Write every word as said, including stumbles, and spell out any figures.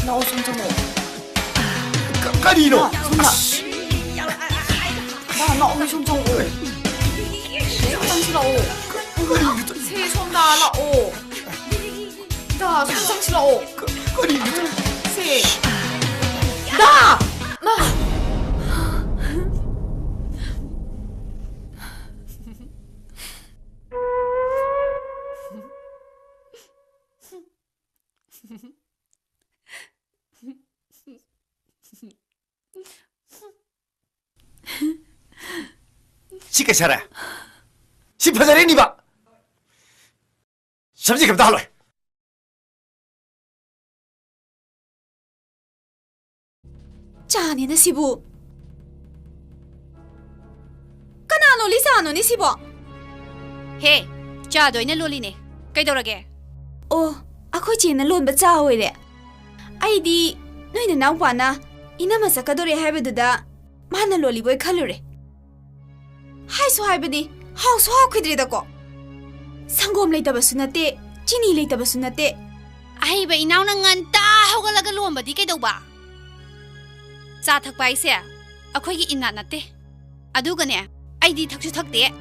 ꯅꯥꯎ, ꯁꯨꯝ ꯆꯪꯉꯛꯑꯣ꯫ ꯀ-, ꯀꯔꯤꯅꯣ? ꯅꯥꯎ, ꯁꯣꯝꯗ꯫ ꯑꯁ꯫ ꯅꯥꯎ, ꯅꯥꯎ, ꯁꯨꯝ ꯆꯪꯉꯛꯑꯣ꯫ ꯁꯨꯝ ꯆꯪꯁꯤꯜꯂꯛꯑꯣ꯫ ꯀꯔꯤꯅꯣ? ꯁꯦ, ꯁꯣꯝꯗ ꯂꯥꯛꯑꯣ꯫ ꯗꯥ, ꯁꯣꯝ ꯆꯪꯁꯤꯜꯂꯛꯑꯣ꯫ ꯀ-, ꯀꯔꯤꯅꯣ? ꯁꯦ꯫ ꯗꯥ! ꯅꯥ! ꯁꯤ ꯀꯩ ꯁꯥꯔꯦ? ꯁꯤ ꯐꯖꯔꯦꯅꯤꯕ꯫ ꯁꯕꯖꯦꯛ ꯑꯝꯇ ꯍꯜꯂꯣꯏ꯫ ꯆꯥꯅꯤꯅ ꯁꯤꯕꯨ꯫ ꯀꯅꯥ ꯂꯣꯜꯂꯤ ꯆꯥꯅꯣꯅꯦ ꯁꯤꯕꯣ? ꯍꯦ, ꯆꯥꯗꯣ ꯑꯩꯅ ꯂꯣꯜꯂꯤꯅꯦ꯫ ꯀꯩꯗꯧꯔꯒꯦ? ꯑꯣ, ꯑꯩꯈꯣꯏ ꯆꯦꯅ ꯂꯣꯟꯕ ꯆꯥ ꯑꯣꯏꯔꯦ꯫ ꯑꯩꯗꯤ ꯅꯣꯏ ꯅꯅꯥꯎꯄꯥꯅ ꯏꯅꯝꯃ ꯆꯠꯀꯗꯣꯔꯦ ꯍꯥꯏꯕꯗꯨꯗ ꯃꯥꯅ ꯂꯣꯜꯂꯤꯕꯣꯏ ꯈꯜꯂꯨꯔꯦ꯫ ꯍꯥꯏꯁꯨ ꯍꯥꯏꯕꯅꯤ, ꯍꯥꯎꯁꯨ ꯍꯥꯎꯈꯤꯗ꯭ꯔꯦꯗꯀꯣ꯫ ꯁꯪꯒꯣꯝ ꯂꯩꯇꯕꯁꯨ ꯅꯠꯇꯦ, ꯆꯤꯅꯤ ꯂꯩꯇꯕꯁꯨ ꯅꯠꯇꯦ꯫ ꯑꯍꯩꯕ ꯏꯅꯥꯎꯅ ꯉꯟꯇꯥ ꯍꯧꯒꯠꯂꯒ ꯂꯣꯟꯕꯗꯤ ꯀꯩꯗꯧꯕ? ꯆꯥ ꯊꯛꯄ ꯍꯥꯏꯁꯦ ꯑꯩꯈꯣꯏꯒꯤ ꯏꯅꯥꯠ ꯅꯠꯇꯦ꯫ ꯑꯗꯨꯒꯅꯦ, ꯑꯩꯗꯤ ꯊꯛꯁꯨ ꯊꯛꯇꯦ,